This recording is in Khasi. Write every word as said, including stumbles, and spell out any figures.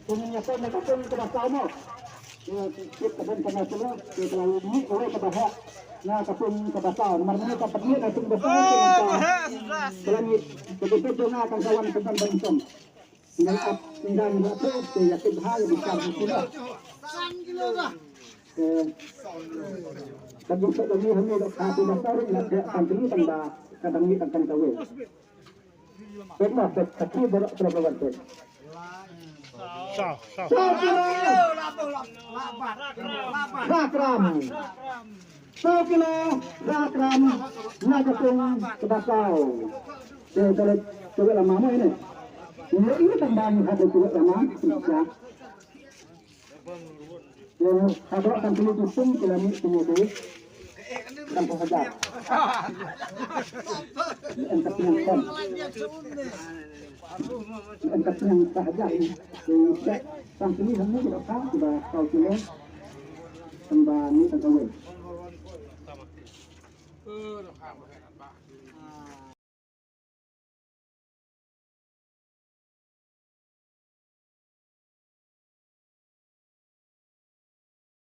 Kum ïa ka na ka pung kaba saw mo. Ïa, tip ka bun ka na sulu, ïa ka la ïa ka ba hok. Na ka pung kaba saw, mar mane ka pung na pung ba saw, ka la ïa, ka la ïa, ka la ïa, ka la ïa, ka la ïa, Ngan ap ngan ap te ya te bha ya bichar ni sila. Eh, bagi sa kami hami dok satu dasar ya te kami tang ba kadang ni tang kan kawin. Pek ma pek kaki borok terlalu bantet. Sa, sa. Sa kilo. Sa gram. Sa kilo, sa gram, na ka pung kaba saw. Te kale tuwet lama mo ine. Ine ine tang ban ha te tuwet lama. Ya. Ya, ha te kan tuwet tu pung kila mi tu mo tu. Kan tu hajar. Ine kan tu pung. Ine kan tu pung hajar. Te tang tu ni hanu kita ka kita kau tu. Tang ba ni tang kawin.